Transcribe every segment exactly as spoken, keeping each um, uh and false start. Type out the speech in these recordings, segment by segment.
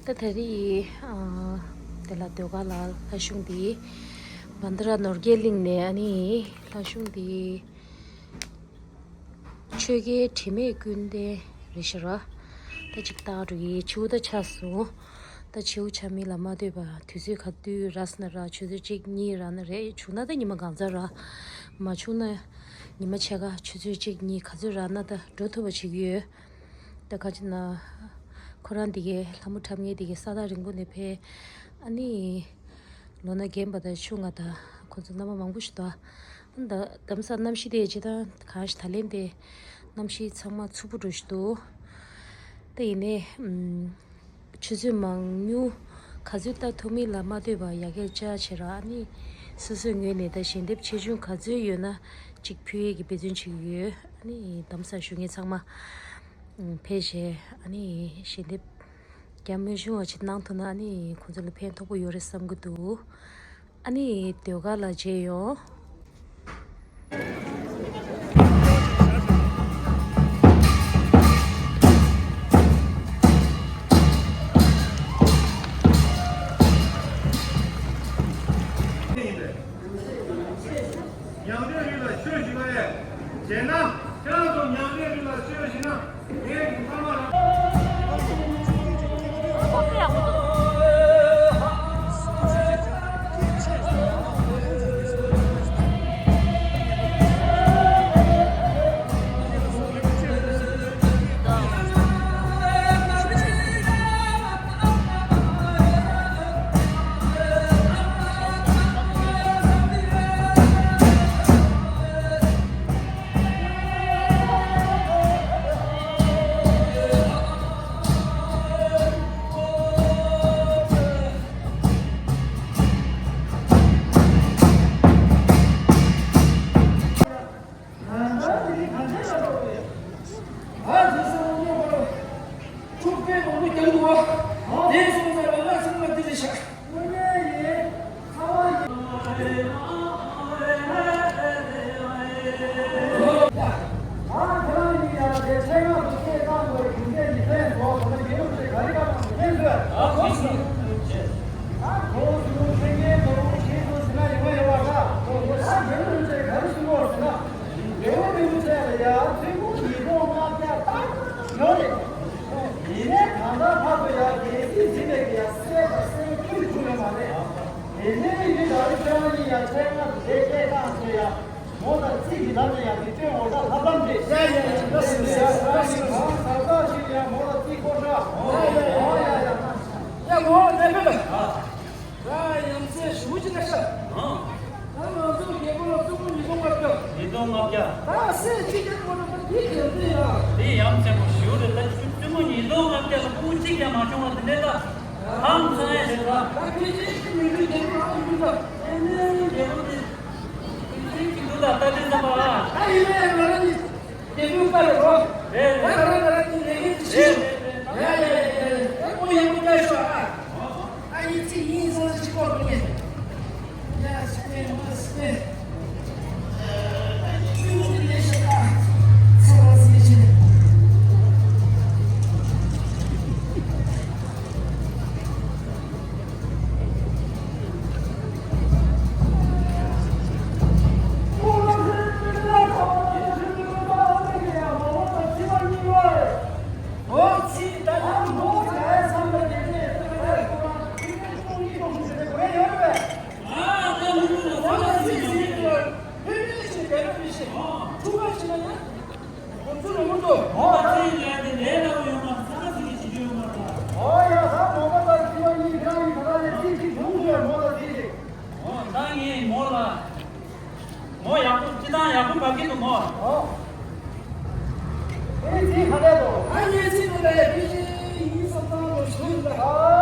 ད་ད་རེས་ཨ་དེ་ལ་ཟློས་གར་ལ་ལྷ་གཞུང་འདི་བྷན་དྷ་ར་ནོར་རྒྱས་གླིང་ནས་ཨ་ནི་ལྷ་གཞུང་འདི་ཆོས་རྒྱལ་དྲི་མེད་ཀུན་ལྡན་རེད་ཤག་ར། ད་ཅིག་བཏང་འགྲོ་གི། བྱིའུ་ད་ཆགས་སོང་། ད་བྱིའུ་ཆགས་མིན་ལ་མ་ལྟོས་པ་དུས་ཚོད་ག་དུས་རག་སོང་ན་རག་ཆུ་ཚོད་གཅིག་གཉིས་རག་ན་རེད། བྱུང་ན་ད་ཉི་མ་གང་ཚ་རག་མ་བྱུང་ན་ཉི་མ་ཕྱེད་ཀ་ཆུ་ཚོད་གཅིག་གཉིས་ག་ཚོད་རག་ན་ད་འགྲོ་ཐུབ་པ་བྱེད་ཀྱི་ཡོད། ད་ག་ཅི་ན་ཁོ་རང་འདི་གའི་ལྷ་མོ་ཁྲབ་མཁན་འདི་གའི་ས་ཐག་རིང་པོ་ནས་ཕེབས། ཨ་ནི་ལོ་ན་རྒན་པ་དང་ཆུང་ང་དང་ཁོ་ཚོ་རྣམ་པ་མང་པོ་ཞིག་འདུག་ད་གདམ་ས་གནམ་གཤིས་དེ་ཇི་ལྟར་གང་ཞིག་ད་ལན་དེ་གནམ་གཤིས་ཚང་མ་འཚུབ་པོ་འགྲོ་ཞིག་འདུག་ད་ཡིན་ནའི་ཨམ། ཆུ་ཚོད་མང་ཉུང་ག་ཚོད་ལྟ་ཐུབ་མིན་ལ་མ་ལྟོས་པར་ཡར་རྒྱས་ལྕག་བྱེད་ར། ཨ་ནི་སོ་སོའི་ངོས་ནས་ད་ཞལ་འདེབས་ཆེ་ཆུང་ག་ཚོད་ཡོད་ན་གཅིག་ཕུལ་ཡས་ཀྱི་འབད་བརྩོན་བྱེད་ཀྱི་ཡོད། ཨ་ནི་གདམ་ས་བཞུགས་མཁན་ཚང་མ་ཕེབས་བྱས་ཨ་ནི་ཞལ་འདེབས་རྒྱ་མི་ཆུང་བ་ཅིག་གནང་ཐུབ་ན་ཨ་ནི་ཁོང་ཚོ་ལ་ཕན་ཐོགས་པོ་ཡོད་རེད་བསམ་གྱི་འདུག་ཨ་ནི་ཟློས་གར་ལ་མཇལ་ཡོང་། མྱང་འདས་རིགས་ལ་ཆོས་བཞི་པ་ཡས། བྱས་ན། ཁྱེད་རང་ཚོ་མྱང་འདས་རིགས་ལ་ཆོས་བཞི་ན། ངས་ཀྱི་ཐ་མ་རང་། མོ་དང་རྩིས་ཀྱི་ལམ་ནས་ཡང་དེ་སྟོན་འོ་ད་ལྷ་ལམ་རེད། ཡ་ཡ་ཡ་ལ་སི་ལ་སི་ལ་སི་ལ་སི་ལ། ཟག་ཟག་ཞིག་ཡང་མོ་ལ་རྩིས་སྐོར་འདྲ། ཡ་ཡ་ཡ་ཡ། ཡ་མོ་ལ་ནས་ཕེབས་ལ། ཡ་ཡང་སེ་ཞུ་ཅི་ན་ཤ། ད་ང་ཚོ་རྒྱལ་པོ་ལ་བཙུན་མོ་ཉིས་སྟོང་ལྔ་བརྒྱ། ཉིས་སྟོང་ལྔ་བརྒྱ། ད་སེ་ཅི་རྒྱལ་པོ་ལ་དེ་རྒྱལ་པོ་ཡ། དེ་ཡང་ཆེན་པོ་ཞུ་རེད། ད་བཙུན་མོ་ཉིས་སྟོང་ལྔ་བརྒྱ་ལ་སྤུན་གཅིག་ཀྱང་མ་བྱུང་བ་དེ་འདྲ་ད། ཧང་སང་ཡ་རེད་ད། ད་ཁྱེད་ཅི་ཞིག་མི་འདུག་རྒྱལ་པོ་ལ་ཨ་ཁུ་ད། ཨེ་ནས་རྒྱལ་པོ་དེ། དེ་ཅི་འདུག་ད་ལྟ་དེ་ཙམ་པ་ཨ། ད་ཡིན་ནའི་ང་རང་གི་དེ་འདུག་ད་རེད་རོ། རེད་རེད། ད་ང་རང་ང་རང་གི་ལས་ཀའི་ཅི་ཞིག་རེད་རེད་རེད། ཡ་ཡ་ཡ་ཡ་ཡ། ཨེ་ཁོ་ཡག་པོ་བཀའ་ཤོག་ཨ། ཨ་ཡིན་ཅི་ཡིན་སོང་ཅི་གོ་རུ་ངེས། ཡ་སི་ནས་མ་སི་ནས། ཨ་ཡིན་ཅི་ཡིན་ཅི་ལས་ཤོག་ཨ། ཚ་བ་སི་ཅི། ཨོ་ཡ། ད་མོ་པ་དང་ཚི་བ་གཉིས་ཁྱེད་རང་གཉིས་ད་ལྟ་ནས་ཚིག་གཅིག་བྱུང་ཟེར་མོ་ལ་ཚིག་གཅིག་ཨོ་ད་ངས་མོ་ལ། མོ་ཡག་པོ་སྤྱི་བཏང་ཡག་པོ་བབས་ཀྱི་འདུག་མོ། ཨོ། ཨེ་ཚིག་ག་རེ་འདུག་ཨ་ངས་ཚིག་འདུག་ལ་ཡ་ཕི་ཤི་ཡིན་བསམ་བཏང་རོགས་ཞུ་ཡིན་ལ།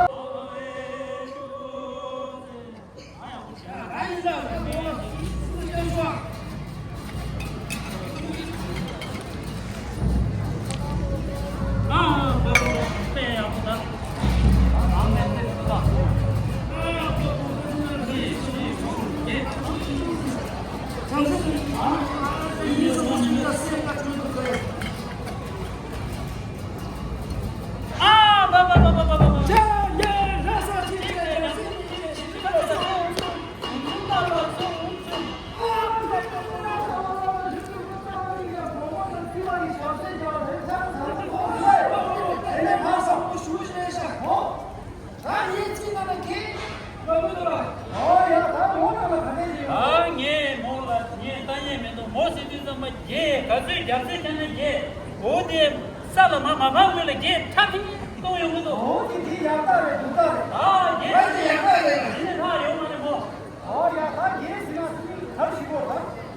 ད་ཚོད་རྒྱབ་ཚོད་བྱས་ན་རྒྱས། འོ་དེ་ས་ལ་མ་མ་ཕམ་སྔོན་ལ་རྒྱས་ཁྲ་ཐིང་གཏོང་ཡོང་གི་འདུག་འོ་དེ་དེ་ཡག་རྟགས་རེད། སྡུག་རྟགས་རེད། ཨ་རྒྱས། ཨ་དེ་ཡག་རྟགས་རེད། དེ་ནི་ལྷག་ཡོང་མ་རེད་མོ། ཨོ་ཡ། ད་རྒྱས་ཟེར་ན་སུ་མིང་གར་ཞིག་གོ་ད།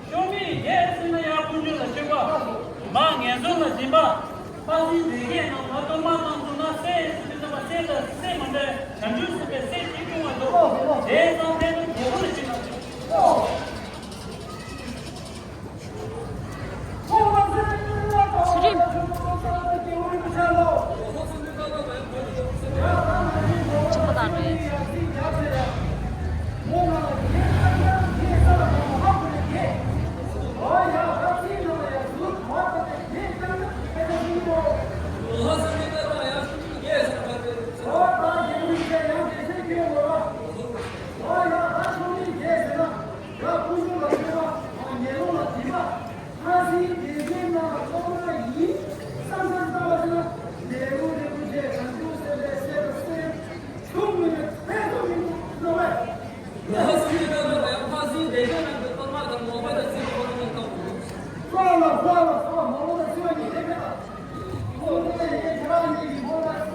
ཤོག་མིག་རྒྱས་ཟེར་ན་ཡར་ཀུན་སྤྱོད་ལ་སྤྱོད་པ། མ་ངན་སོང་ལ་སྦྱིན་པ། ཕ་སྲིན་སྡེ་བརྒྱད་རྣམས་ལ་གཏོར་མ་བཏང་ཐུབ་ན་སྲས་ཟེར་དུས་ཙམ་པ་སྲས་དང་སྲས་མ་འདྲ་བའི་བྱང་ཆུབ་སེམས་དཔའི་སྲས་གཅིག་བྱུང་བ་འདུག་དེའི་ཙང་ཕན་ཚུན་རྒྱལ་པོ་ལ་སྦྱིན་པ། ཚུལ་ཁྲིམས། ཆེན་པོ་དང་རེད། ཡ། ཀུན་སྤྱོད་ལ་སྤྱོད་པ། ཉེ་རུང་ལ་སྦྱིན་པ། ཕ་སྲིན་སྡེ་བརྒྱད་རྣམས་ལ་གཏོར་མ་ཡིན་བསམ་བསམ་བཏང་བ་ཞིག་ན། ལས་རུང་རིན་པོ་ཆེ་བྱང་ཆུབ་སེམས་དཔའི་སྲས་དང་སྲས་ཆུང་མི་ནི་ཕན་ཐོགས་མི་འདུག་ལོ་བས། ལྷ་སྲིན་ལ་ཕ་སྲིན་སྡེ་བརྒྱད་རྣམས་ཀྱི་གཏོར་མ་དང་མོས་པ་དང་བརྩེ་བའི་ཁོ་རང་གི་སྟོབས། སོགས་ལ་སོགས་ལ་སོགས་མ་འོངས་པ་བརྩེ་བ་ཉིད་ལྡན་མེད་པ། ཁོ་ཚོ་ཡི་གེ་ཁྱེད་རང་ཉིད་ཀྱི་མོས་པ།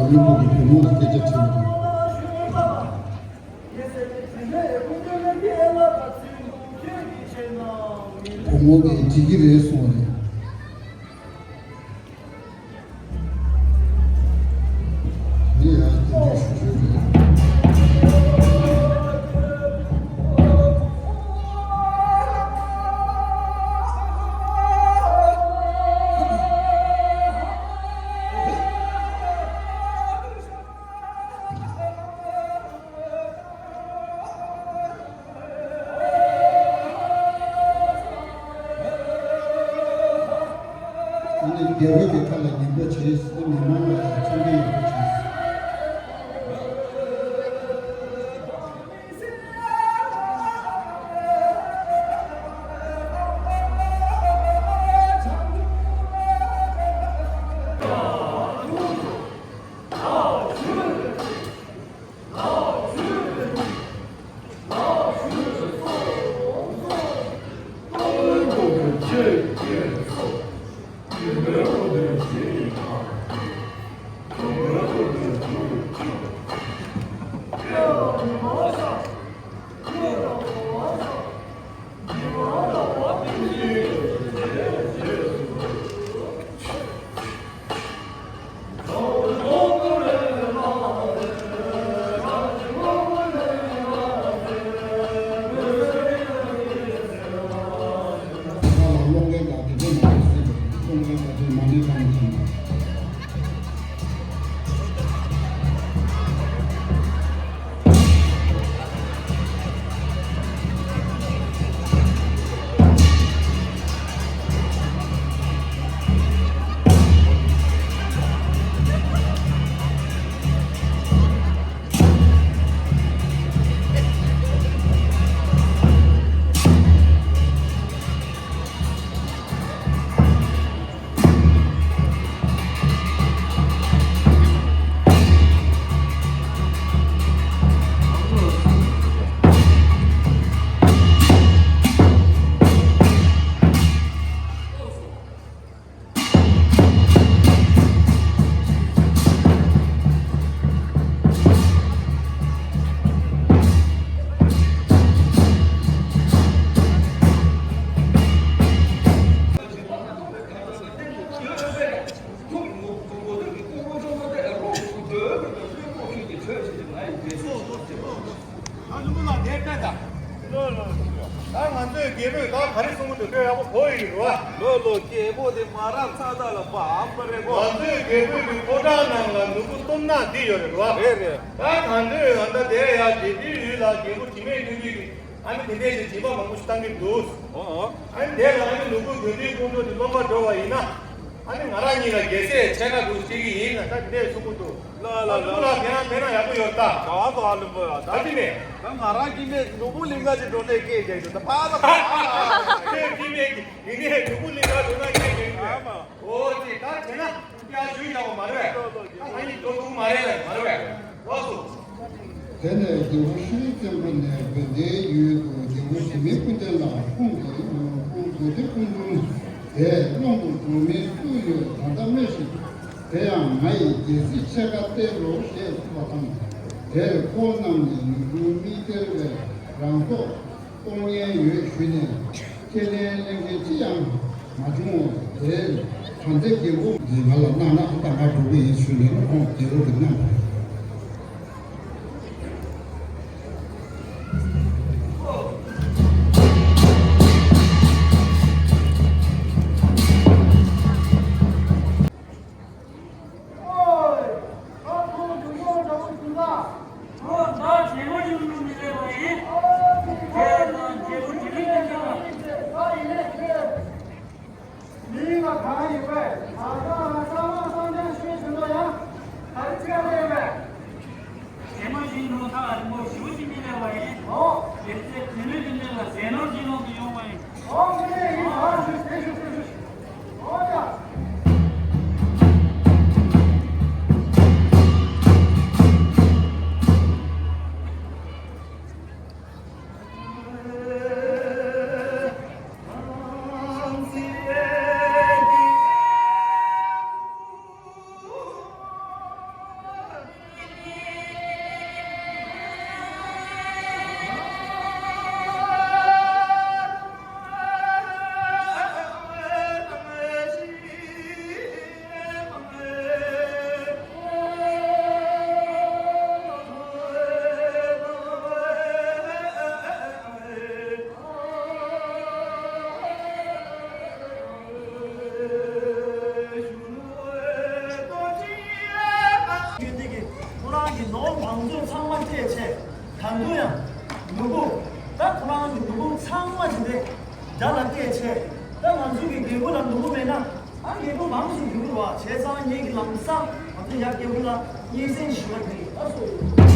བློན་པོ་གིས་བུ་མོ་ལ་སྐད་ཆ་དྲིས་པ་རེད། བུ་མོ་གིས་འགྲིག་གི་རེད་གསུངས་པ་རེད། འདི་ཡང་སྐྱོན་བརྗོད་ཞུ་རྒྱུ་རེད། ཨ་ནི་རྒྱལ་བོའི་གི་ཁ་ལ་ཉན་པོ་བྱས། མི་མང་ལ་ཡང་མཚན་དཔེ་ཡག་པོ་བྱས། ཨ་ལུ་མོ་ལགས་དེར་ལྟ་དང་། ལོ་ལོ། ད་ང་ཚོའི་རྒྱལ་པོས་ད་ག་རེ་གསུང་གི་འདུག་ཁྱོད་ཡག་པོ་གོ་ཡི་རེད་བ། ལོ་ལོ། རྒྱལ་པོ་དེ་མ་རབས་ཚ་ཐག་ལ་བབ་པ་རེད་གོ། ང་ཚོའི་རྒྱལ་པོས་གི་ཕོ་བྲང་ནང་ལ་ནོར་བུ་སྟོབས་ནག་འདི་ཡོད་རེད་བ། རེད་རེད། ད་ང་ཚོས་ང་ད་དེ་ཡ་རྒྱལ་པོའི་ཡུལ་ལ་རྒྱལ་པོ་དྲི་མེད་ཀུན་འདུས་ཀྱི་ཨ་ནི་དེ་འདྲས་ཀྱི་བྱིས་པ་མང་པོ་ཞིག་བཏང་གི་འདུག་ཨོ་ཨོ། ཨ་ནི་དེ་ལ་ཨ་ནི་ནོར་བུ་དགེ་འདུན་དཀོན་མཆོག་དེ་སློབ་མ་འགྲོ་བ་ཡིན་ན། ཨ་ནི་ང་རང་གཉིས་ལ་རྒྱལ་སྲས་ཕྱེད་ཀ་འདུག་ཅེས་ཀྱི་ཡིན་ན་ད་དེ་འདྲས་གསུང་གི་འདུག་ལ་ལ་ལ་ལ། ལ་དེ་ན་དེ་ན་ཡག་པོ་ཡོད་ད། ག་ག་ལུམ་པོ་ཡ་ད། ད་ཅི་ནས། ད་ང་རང་གི་མེད་ནོར་བུ་གླིང་ག་ཅིག་འགྲོ་ནས་སྐད་རྒྱག་རྒྱུ་ད་པ་ལ་པ། ཁྱོད་ཀྱི་མེད་ཀྱི་ཡིན་ནས་ནོར་བུ་གླིང་ག་འགྲོ་ན་སྐད་རྒྱག་རྒྱུ། ཨ་མ། ཨོ་ཙི་ད་དེ་ན་ཡ་ཞུས་བཞག་པ་མ་རེད། ད་ང་གཉིས་འགྲོ་ཐུབ་མ་རེད་ལ་མ་རེད་པས། ལགས་སོ། དེ་ནས་རྒྱལ་པོ་ཤྲཱི་བཙན་པོ་ནས་བོད་དེའི་ཡུལ་དུ་རྒྱལ་པོ་དྲི་མེད་ཀུན་ལྡན་ལ་སྐུ་མདུན་སྐུ་མདུན་སྐུ་མདུན་དེ་སློང་དུ་འགྲོ་མི་སུ་ཡོད་ད་ལྟ་སྨྲོས་ཤིག་དེ་ཡང་ང་ཡིས་རྒྱལ་སྲིད་ཕྱེད་ཀ་སྟེར་རོ་ཞེས་གསུངས་པ་དང་། དེར་འཁོར་རྣམས་ནས་ནོར་བུ་མིག་སྟེར་བས་རང་སྲོག་གཏོང་ཉེན་ཡོད་ཞུས་ནས་ཁས་ལེན་གླེང་མཁན་ཅི་ཡང་མ་བྱུང་ངོ་། དེར་བྲམ་ཟེ་རྒྱལ་པོ་འདི་ང་ལ་གནང་ན་ཨ་ད་ང་འགྲོ་གི་ཡིན་ཞུས་ནས་ཁོང་རྒྱལ་པོ་གིས་གནང་བ་རེད། མི་ལ་གང་ཡོད་པས། ང་ཚོ་ང་ཚོ་དམངས་གཙོ་ཤོད་བཞིན་པ་ཡང་ག་རེ་བྱེད་ཀྱི་ཡོད་པས། ཚོ་ཚང་མ་སྤྲད་བྱས། ད་དུང་ཡང་ནོར་བུ། ད་ཁོ་རང་གི་ནོར་བུ་ཚང་མ་ཇི་འདྲ་རྒྱ་ལ་སྤྲད་བྱས། ད་ང་ཚོ་གི་རྒན་པོ་ལ་ནོར་བུ་མེད་ན། ཨ་རྒན་པོ་མང་ཞིག་ཡོང་གི་རེད་བ། བྱས་ཙང་ངེད་ཀྱི་ལམ་སང་ང་ཚོ་ཡ་རྒན་པོ་ལ་སྙན་སེང་ཞུ་བ་དེ་ལ་སོགས་ཡོད།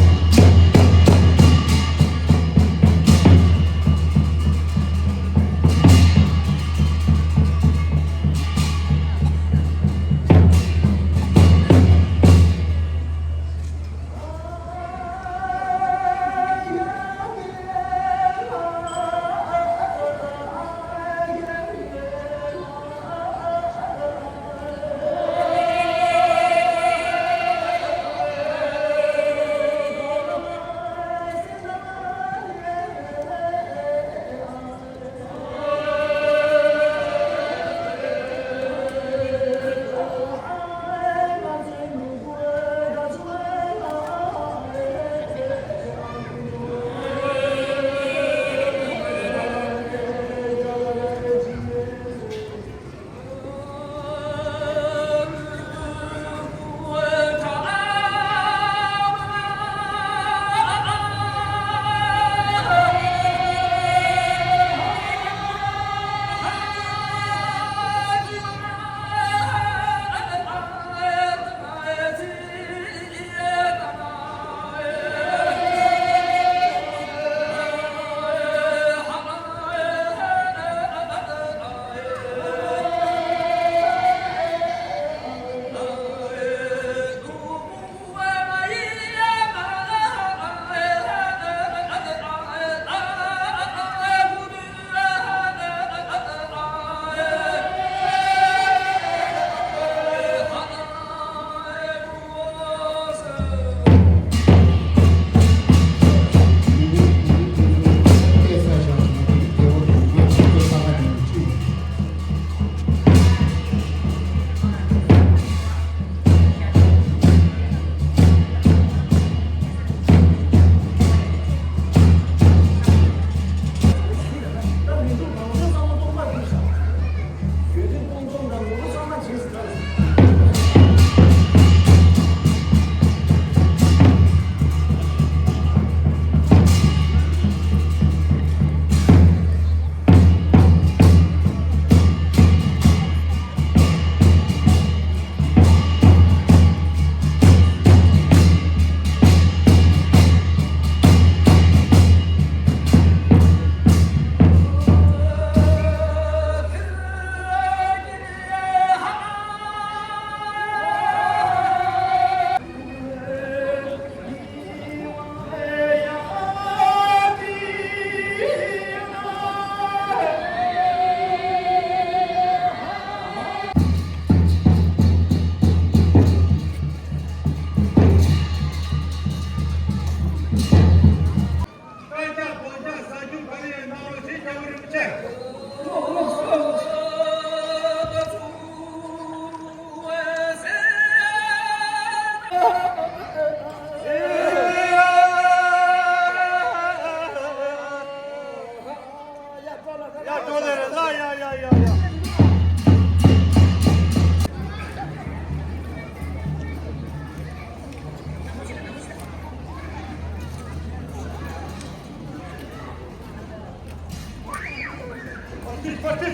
ཐུགས་བརྩེ་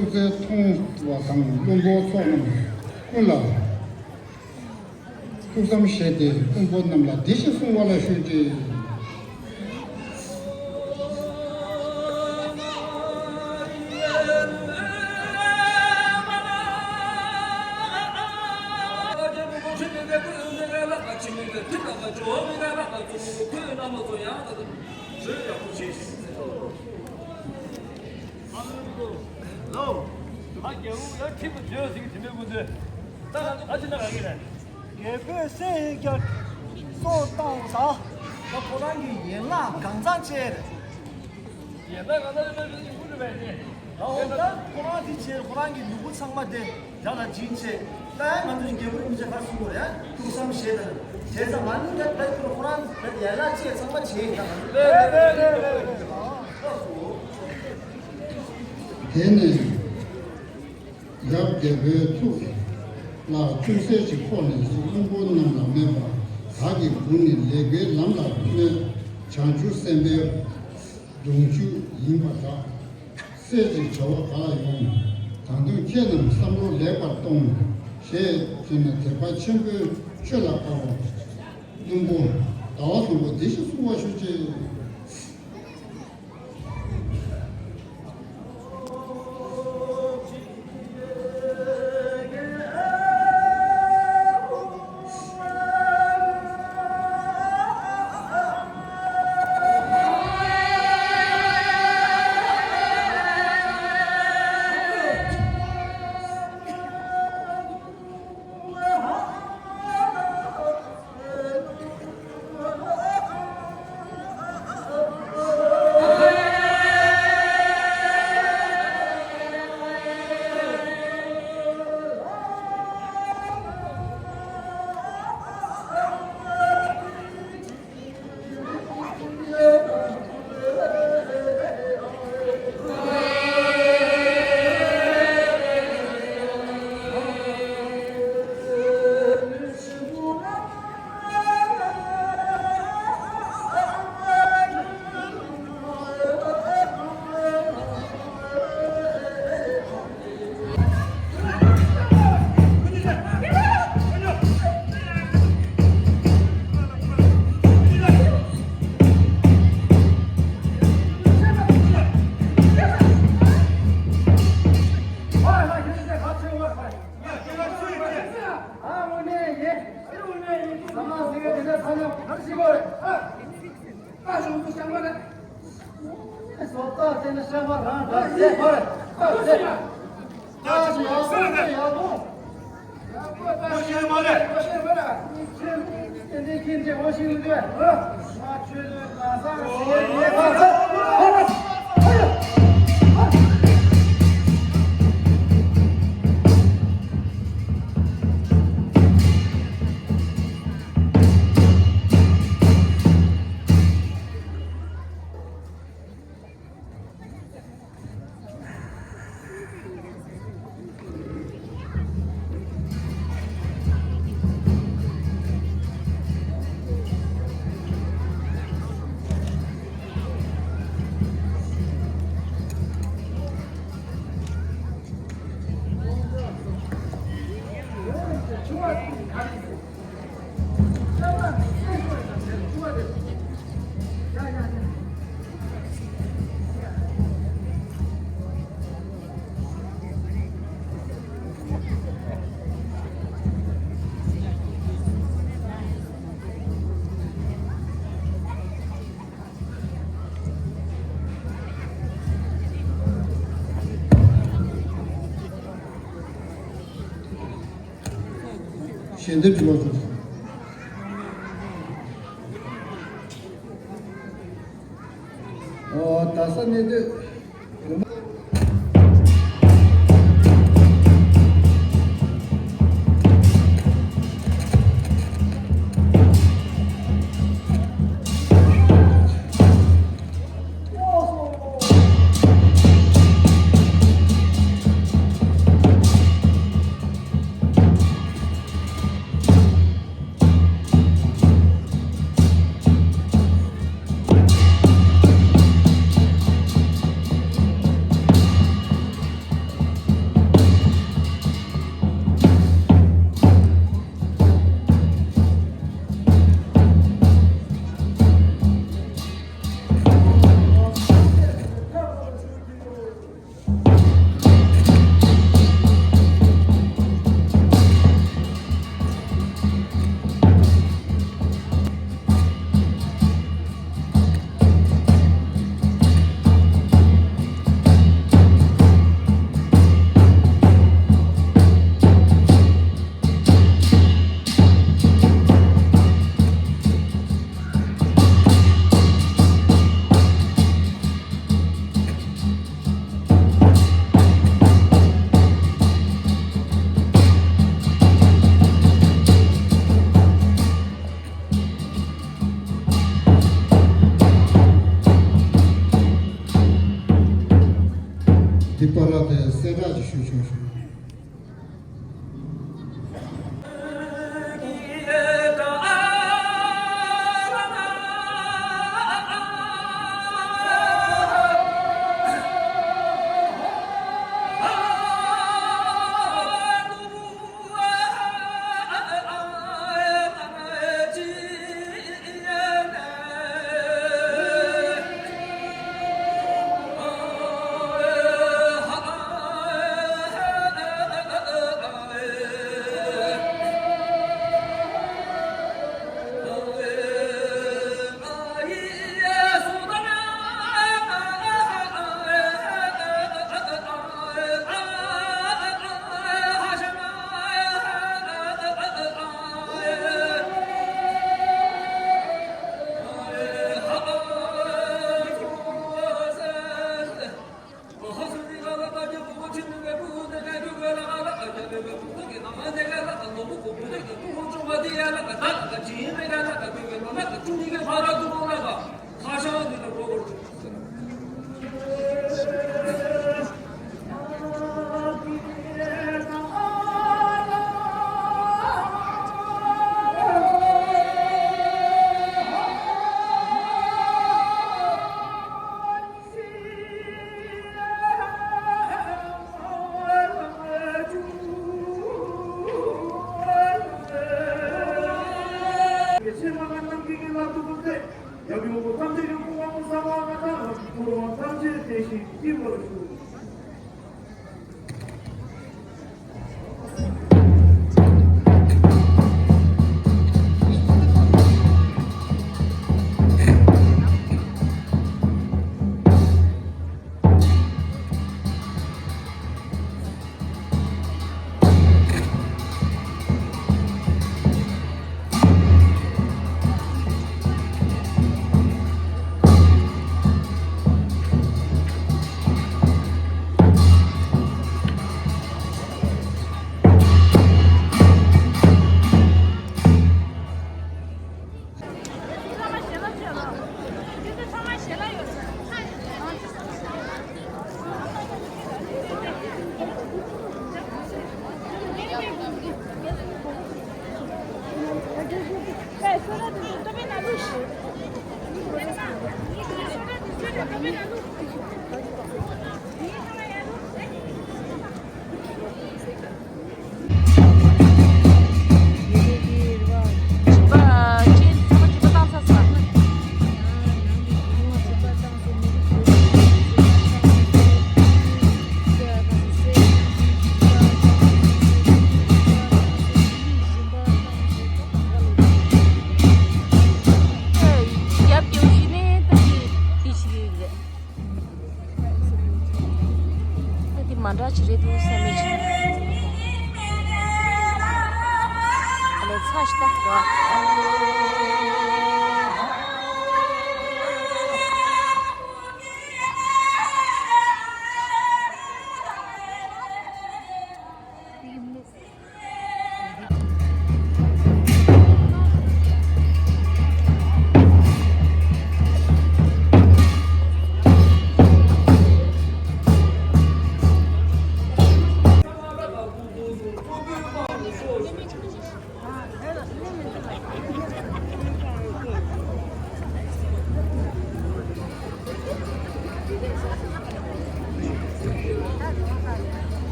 མཐོང་བ་དང་བློན་པོ་ཚོགས་རྣམས་ཀུན་ལ། ཐུགས་བསམ་བཞེས་ཏེ་དབུལ་པོ་རྣམས་ལ་འདི་ཞེས་གསུང་བ་ལ་ཞུས་ཏེ། ལོ། ད་རྒྱལ་པོ་ཡང་ཁྲིད་དུ་བྱོས་ཟིན་དྲི་མེད་ཀུན་སྩོལ། ད་ང་ཚོ་ག་ཅི་ན་ག་གི་རེད། རྒྱལ་པོས་སྲས་ཡིན་ཀྱང་སྲོག་བཏང་དང་། ད་ཁོ་རང་གི་ཡན་ལག་གང་ཚང་བཅད་རེད། ཡན་ལག་གང་ཚང་བཅད་རེད་ཀུན་སྩོལ་བས་ཏེ། ད་འོ་ད་ཁོ་རང་དེ་བྱས་ཁོ་རང་གི་ལུས་པོ་ཚང་མ་དེ། ཡང་ལ་སྦྱིན་བྱས། ད་ང་ཚོའི་རྒྱལ་པོ་རིན་པོ་ཆེ་ཁ་སུ་བོར་ཡ་ཐུགས་བསམ་བཞེས་དང་། བྱས་ཙང་ང་ནི་ད་ད་ཁོ་རང་ད་ཡན་ལག་བཅད་ཚང་མ་བྱས་ཡིན་ད། དེ་ནས་ཡབ་རྒྱལ་པོའི་ཐུགས་ལ་ཅུང་ཟད་ཅིག་ཕོག་ནས་དབུལ་པོ་རྣམས་ལ་སྨྲས་པ། བདག་གི་བུ་ནི་ལེགས་པའི་ལམ་ལ་སྨོན། བྱང་ཆུབ་སེམས་དཔའི་གདུང་རྒྱུད་ཡིན་པར་གྲགས། སྲས་ཀྱི་བྱ་བ་ག་ལ་ཡོང་། ད་དུང་ཁྱེད་རྣམས་བསམ་བློ་ལེགས་པར་གཏོང་། ཞེས་བྱས་ནས་དད་པ་ཆེན་པོས་ཆོས་ལ་དཀར་བ། བླུན་པོ། ཟླ་བ་བཟང་པོ་འདི་ཞེས་གསུང་བ་ཞུ་ཅེས། ཞལ་འདེབས་ཞུ་བ་ཞུ། ཨོ། ད་ས་གནས་དེ། ཞུས་ཆོག་ཞུ། ད་འདི་མ་འདྲ་ཅིག་རེད་འདུག་བསམ་མེད་ཅིག་ཨ་ལས་ཚ་ཞིག་ད་འགྲོ།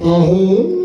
ཨ་ཧོ།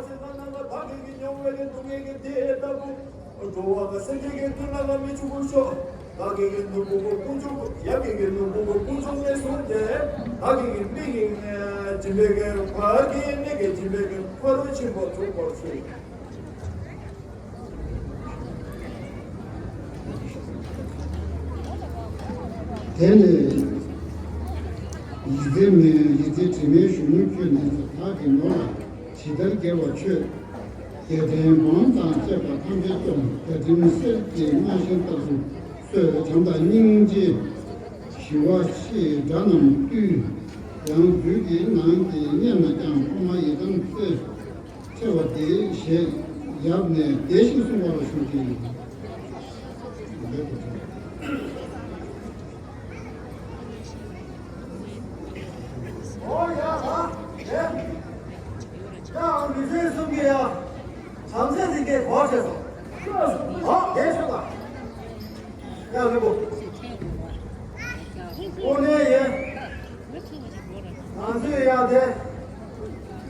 སེམས་དཔའ་རྣམས་ལ་བདག་གིས་ཀྱི་མྱོང་བའི་སྡུག་བསྔལ་གྱི་དེ་ལྟ་བུ། འགྲོ་བ་སེམས་ཅན་གྱི་དོན་ལ་མི་འཇུག་པར་ཤོག་བདག་གིས་ཀྱི་ནོར་བུ་ཀུན་འབྱུང་ཡབ་ཀྱིས་ཀྱི་ནོར་བུ་ཀུན་འབྱུང་ལས་བཟུང་སྟེ། བདག་གིས་ཀྱི་མིག་གི་སྦྱིན་པའི་གི་བར་གྱི་མིག་གི་སྦྱིན་པའི་གི་ཕ་རོལ་ཕྱིན་པ་ཐོབ་པར་ཤོག་དེ་ནས་ཡིག་རྩེགས་མའི་ཡིག་རྩེགས་དྲི་མེད་གཞོན་ནུར་བསྐྱོད་ནས་བདག་གི་ནོར་ལ་ཇི་ལྟར་དགེ་བ་མཆོད། རྒྱལ་ཕྲན་སྦོམ་དང་བཅས་པ་ཐམས་ཅད་སྐྱོང་། རྒྱལ་ཕྲན་གསེར་གྱི་རྔ་ཤིང་ལྟར་སྲུང་། བསོད་བྱམས་དང་སྙིང་རྗེ་ཞི་བ་ཤེས་དགྲ་རྣམས་བཏུལ། ཡང་བདུད་ཀྱི་ནང་གི་གཉེན་ལ་ཀྱང་ཕོ་མ་ཡི་དམ་རྩེ། ཆེ་བ་དེ་ཞེས་ཡབ་ནས་དེ་བཞིན་གསུང་བར་ཞུ་གི། ཨོ་ཡ་ཧ། ཡ་ཨ་མི་ཚེ་གསུམ་གྱི་ཡ། བྱམས་བརྩེ་འཛིན་གྱི་གོ་ཆེ་སོང་། ཨོ་དེ་ཤོད་པ། ཡ་ལེ་པོ། ཨོ་ནེ་ཡེ། ང་ཚོས་ཡང་དེ།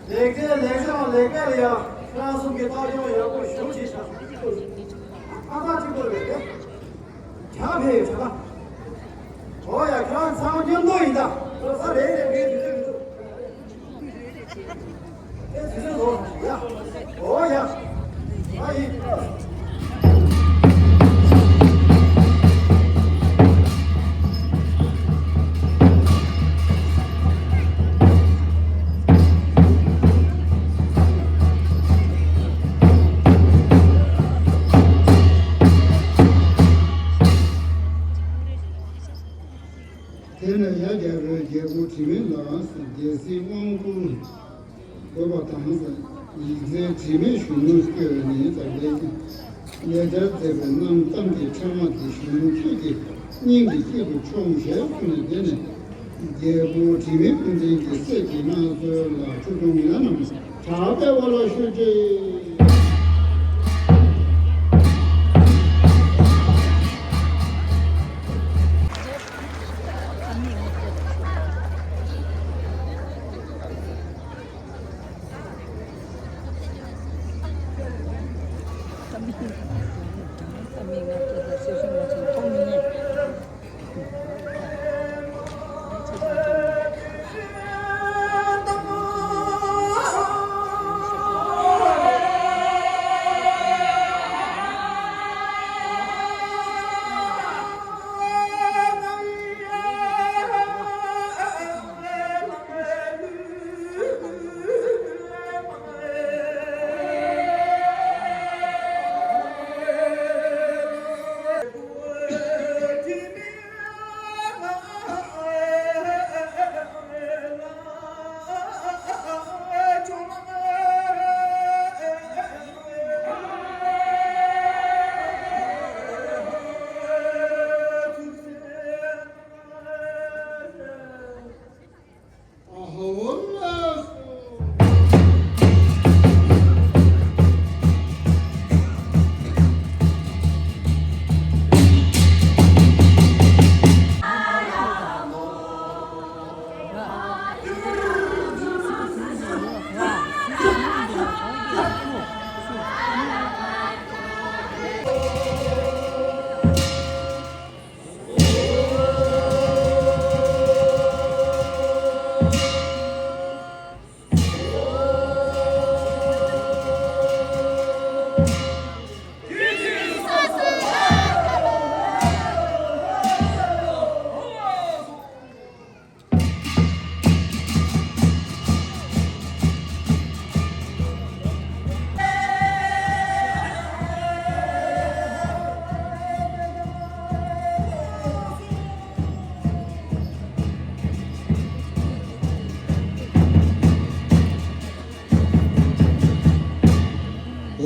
ལེགས་སྐྱེས་ལེགས་བྱུང་ལེགས་སྤེལ་ཡང་ཁྱེད་རང་གསུམ་གྱི་ལྟ་སྐྱོང་ཡག་པོ་ཞུ་ཅིག་བྱ། ཨ་ཕ་གཅིག་པོ་རེད་དེ། གྱང་ཕེ་ཡོད་བྱ་ན། ཨོ་ཡ་ཁྱེད་རང་ཚང་མཉམ་དུ་ཡིན་ད། ས་རེད་རེད་རེད་རེད་རེད། དེ་ནས་ཡ་རྒྱལ་པོའི་རྒྱལ་པོ་དྲི་མེད་ལ་རྒྱལ་སྲིད་དབང་བསྐུར་དགོས་པ་དང་། ཡིག་རྩེགས་དྲི་མེད་གཞོན་ནུར་བསྐྱོད་ནས་ལས་ལས་བྱར་མཛད་པའི་རྣམ་གཏམ་གྱི་ཕྲེང་བ་འདི་གཞོན་ནུ་ཁྱེད་ཀྱི་སྙིང་གི་དཀྱིལ་དུ་མཆོངས་ཞེས་གསུངས་ནས། དེ་ནས་རྒྱལ་པོ་དྲི་མེད་ཀུན་ལྡན་གྱི་སྲས་ཀྱི་མངའ་གསོལ་ལ་ཆོས་སྐྱོང་མི་ལ་རྣམས་གྲགས་པའི་འོག་ལ་བཞུགས་ཤིག་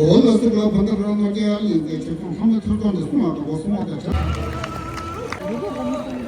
འོ་ལ་སུ་ལ་བན་ད་ར་ནོར་རྒྱལ་ཡང་ཡིན་ཏེ་ཆེ་ཁོང་ལྷ་མོའི་ཐུགས་དགོངས་ནས་གསུང་བ་དང་གོ་གསུང་བ་དང་བྱ།